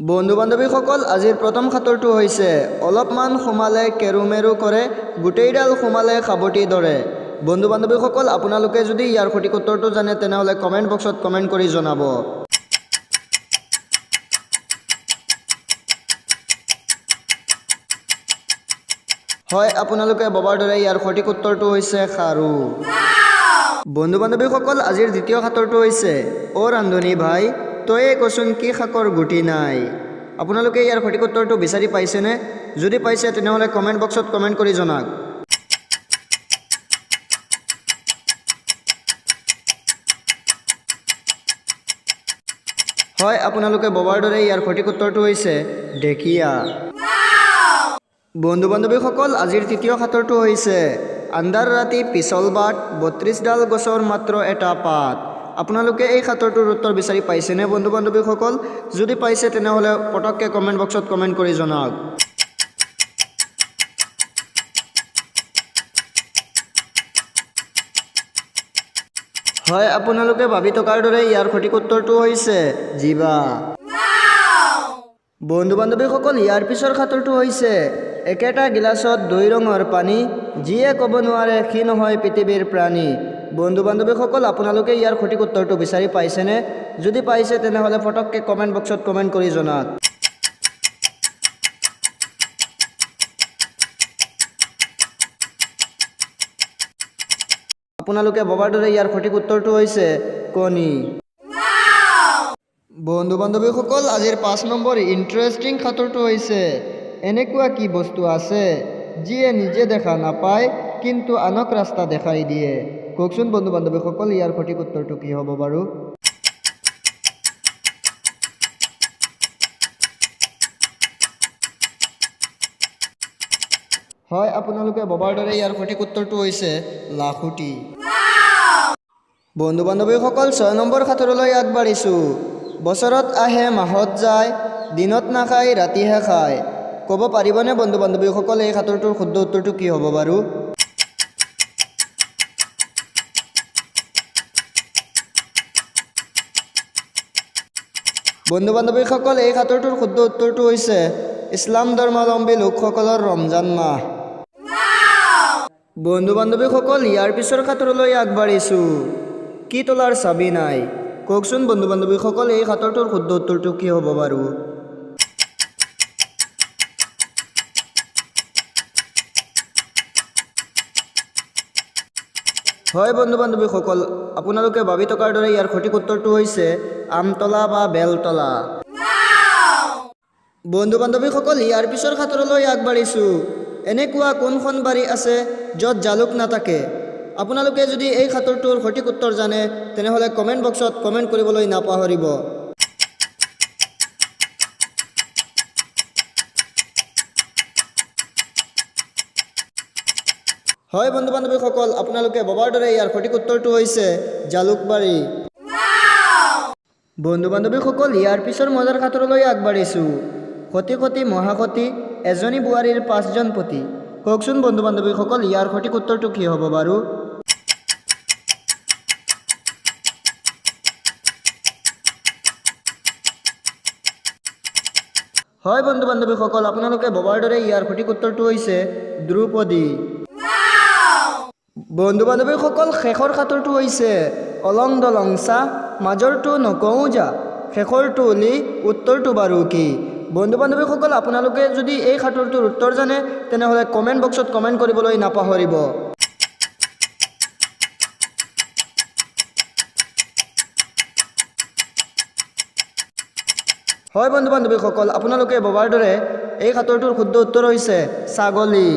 বন্ধু বান্ধৱীসকল, আজিৰ প্ৰথম সাঁথৰটো হৈছে, অলপমান সোমালে কেৰুমেৰু কৰে, গোটেইডাল সোমালে সাৱটি ধৰে। বন্ধু বান্ধৱীসকল, আপোনালোকে যদি ইয়াৰ সঠিক উত্তৰটো জানে, তেনেহ'লে কমেণ্ট বক্সত কমেণ্ট কৰি জনাব। হয়, আপোনালোকে ভবাৰ দৰে ইয়াৰ সঠিক উত্তৰটো হৈছে খাৰু। বন্ধু বান্ধৱীসকল, আজিৰ দ্বিতীয় সাঁথৰটো হৈছে, অ' ৰান্ধনী ভাই, তয়ে কচোন কি শাকৰ গুটি নাই? আপোনালোকে ইয়াৰ সঠিক উত্তৰটো বিচাৰি পাইছেনে? যদি পাইছে, তেনেহ'লে কমেণ্ট বক্সত কমেণ্ট কৰি জনাওক। হয়, আপোনালোকে ভবাৰ দৰে ইয়াৰ সঠিক উত্তৰটো হৈছে ঢেকীয়া। বন্ধু বান্ধৱীসকল, আজিৰ তৃতীয় সাঁথৰটো হৈছে, আন্ধাৰ ৰাতি পিছল বাট, 32ডাল গছৰ মাত্ৰ এটা পাত। আপোনালোকে এই সাঁথৰটোৰ উত্তৰ বিচাৰি পাইছেনে বন্ধু বান্ধৱীসকল? যদি পাইছে, তেনেহ'লে পটককৈ কমেণ্ট বক্সত কমেণ্ট কৰি জনাওক। হয়, আপোনালোকে ভাবি থকাৰ দৰে ইয়াৰ সঠিক উত্তৰটো হৈছে জিভা। বন্ধু বান্ধৱীসকল, ইয়াৰ পিছৰ সাঁথৰটো হৈছে, একেটা গিলাচত দুই ৰঙৰ পানী, যিয়ে ক'ব নোৱাৰে সি নহয় পৃথিৱীৰ প্ৰাণী। বন্ধু বান্ধৱীসকল, আপোনালোকে ইয়াৰ সঠিক উত্তৰটো বিচাৰি পাইছেনে? যদি পাইছে, তেনেহ'লে ফটককৈ কমেণ্ট বক্সত কমেণ্ট কৰি জনাওক। আপোনালোকে ভবাৰ দৰে ইয়াৰ সঠিক উত্তৰটো হৈছে কণী। বন্ধু বান্ধৱীসকল, আজিৰ 5 নম্বৰ ইণ্টাৰেষ্টিং সাঁথৰটো হৈছে, এনেকুৱা কি বস্তু আছে যিয়ে নিজে দেখা নাপায়, কিন্তু আনক ৰাস্তা দেখাই দিয়ে? কওকচোন বন্ধু বান্ধৱীসকল, ইয়াৰ সঠিক উত্তৰটো কি হ'ব বাৰু? হয়, আপোনালোকে ভবাৰ দৰে ইয়াৰ সঠিক উত্তৰটো হৈছে লাখুটি। বন্ধু বান্ধৱীসকল, 6 নম্বৰ সাঁথৰলৈ আগবাঢ়িছোঁ। বছৰত আহে, মাহত যায়, দিনত নাখায়, ৰাতিহে খায়। ক'ব পাৰিবনে বন্ধু বান্ধৱীসকল, এই সাঁথৰটোৰ শুদ্ধ উত্তৰটো কি হ'ব বাৰু? বন্ধু বান্ধৱীসকল, এই সাঁথৰটোৰ শুদ্ধ উত্তৰটো হৈছে ইছলাম ধৰ্মাৱলম্বী লোকসকলৰ ৰমজান মাহ। বন্ধু বান্ধৱীসকল, ইয়াৰ পিছৰ সাঁথৰলৈ আগবাঢ়িছোঁ। কি তলাৰ চাবি নাই? কওকচোন বন্ধু বান্ধৱীসকল, এই সাঁথৰটোৰ শুদ্ধ উত্তৰটো কি হ'ব বাৰু? হয় বন্ধু বান্ধৱীসকল, আপোনালোকে ভাবি থকাৰ দৰে ইয়াৰ সঠিক উত্তৰটো হৈছে আমতলা বা বেলতলা। বন্ধু বান্ধৱীসকল, ইয়াৰ পিছৰ সাঁথৰলৈ আগবাঢ়িছোঁ। এনেকুৱা কোনখন বাৰী আছে য'ত জালুক নাথাকে? আপোনালোকে যদি এই সাঁথৰটোৰ সঠিক উত্তৰ জানে, তেনেহ'লে কমেণ্ট বক্সত কমেণ্ট কৰিবলৈ নাপাহৰিব। হয় বন্ধু বান্ধৱীসকল, আপোনালোকে ভবাৰ দৰে ইয়াৰ সঠিক উত্তৰটো হৈছে জালুকবাৰী। বন্ধু বান্ধৱীসকল, ইয়াৰ পিছৰ মজাৰ সাঁথৰলৈ আগবাঢ়িছোঁ। সতী সতী মহাসতী, এজনী বোৱাৰীৰ পাঁচজন পতি। কওকচোন বন্ধু বান্ধৱীসকল, ইয়াৰ সঠিক উত্তৰটো কি হ'ব বাৰু? হয় বন্ধু বান্ধৱীসকল, আপোনালোকে ভবাৰ দৰে ইয়াৰ সঠিক উত্তৰটো হৈছে দ্ৰৌপদী। বন্ধু বান্ধৱীসকল, শেষৰ সাঁথৰটো হৈছে, অলং দলং চা, মাজৰটো নকওঁ যা, শেষৰটো লি, উত্তৰটো বাৰু কি? বন্ধু বান্ধৱীসকল, আপোনালোকে যদি এই সাঁথৰটোৰ উত্তৰ জানে, তেনেহ'লে কমেণ্ট বক্সত কমেণ্ট কৰিবলৈ নাপাহৰিব। হয় বন্ধু বান্ধৱীসকল, আপোনালোকে ভবাৰ দৰে এই সাঁথৰটোৰ শুদ্ধ উত্তৰ হৈছে ছাগলী।